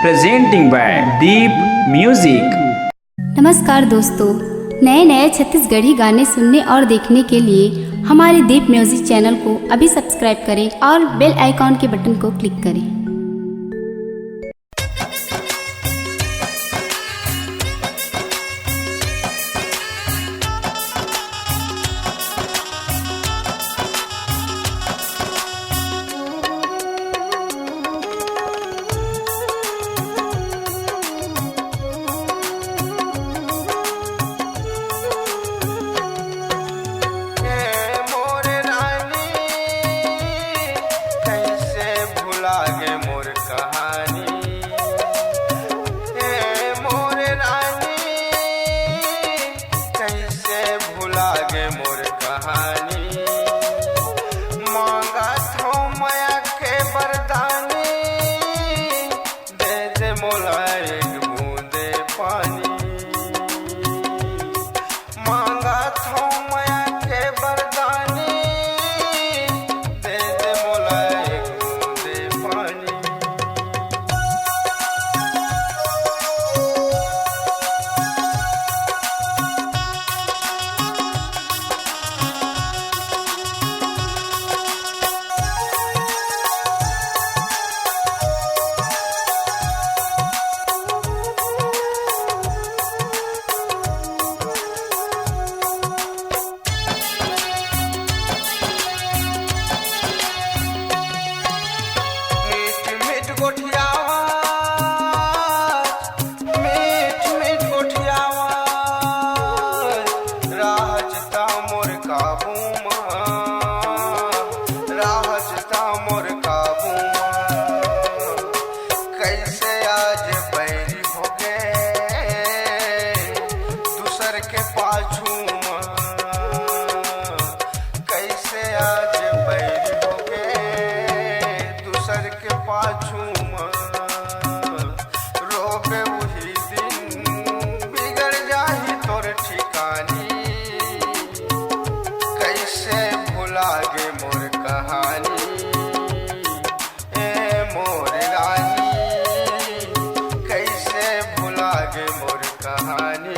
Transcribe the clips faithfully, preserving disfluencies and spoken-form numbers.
Presenting by Deep Music। नमस्कार दोस्तों, नए नए छत्तीसगढ़ी गाने सुनने और देखने के लिए हमारे दीप म्यूजिक चैनल को अभी सब्सक्राइब करें और बेल आइकॉन के बटन को क्लिक करें। ए मोर रानी, कैसे भुला गे मोर कहानी। ए मोर रानी, कैसे भुला गे मोर कहानी। मांगत हूँ मया के बरदानी, दे दे मोला एक बूंदे पानी। मांगत हूँ मया के बरदानी, दे दे मोला एक बूंदे पानी। मीठ मीठ गोठियावा, मीठ मीठ गोठियावा, राहच ता मोर काबू मा, राहच ता मोर काबू मा। कैसे आज बैरी हो गे दूसर के पाछू मा, कैसे आज बैरी हो गे दूसर के पाछू मा। रोबे उही दिन बिगड़ जाही तोर ठिकानी। कैसे भुला गे मोर कहानी, ए मोर रानी, कैसे भुला गे मोर कहानी।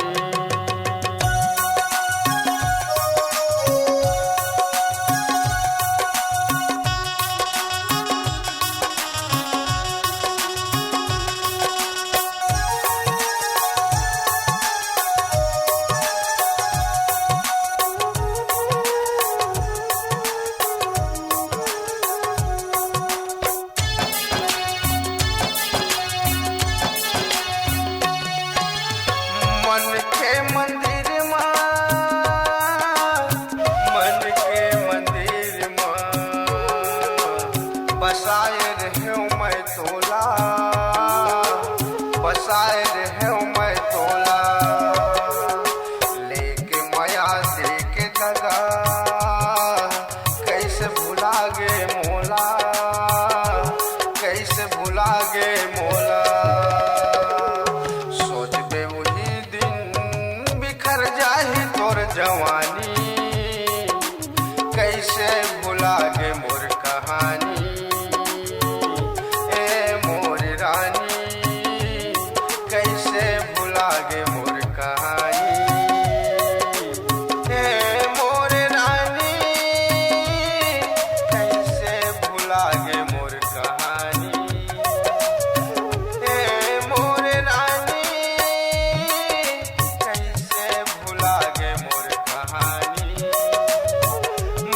मन के मंदिर मा, मन के मंदिर मा बसाए रहेंव मैं तोला, बसाए रहेंव मैं तोला। लेके मया देके दगा, कैसे भुला गे मोला, कैसे भुला गे मोला। सोचबे उही दिन बिखर जाही तोर जवानी, कैसे भुला गे मोर कहानी। ए मोर रानी, कैसे भुला गे मोर कहानी। ए मोर रानी, कैसे भुला गे मोर कहानी। ए मोर रानी, कैसे भुला गे मोर कहानी।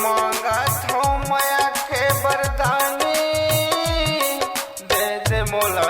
मांगत हूँ मया के बरदानी, दे दे मोला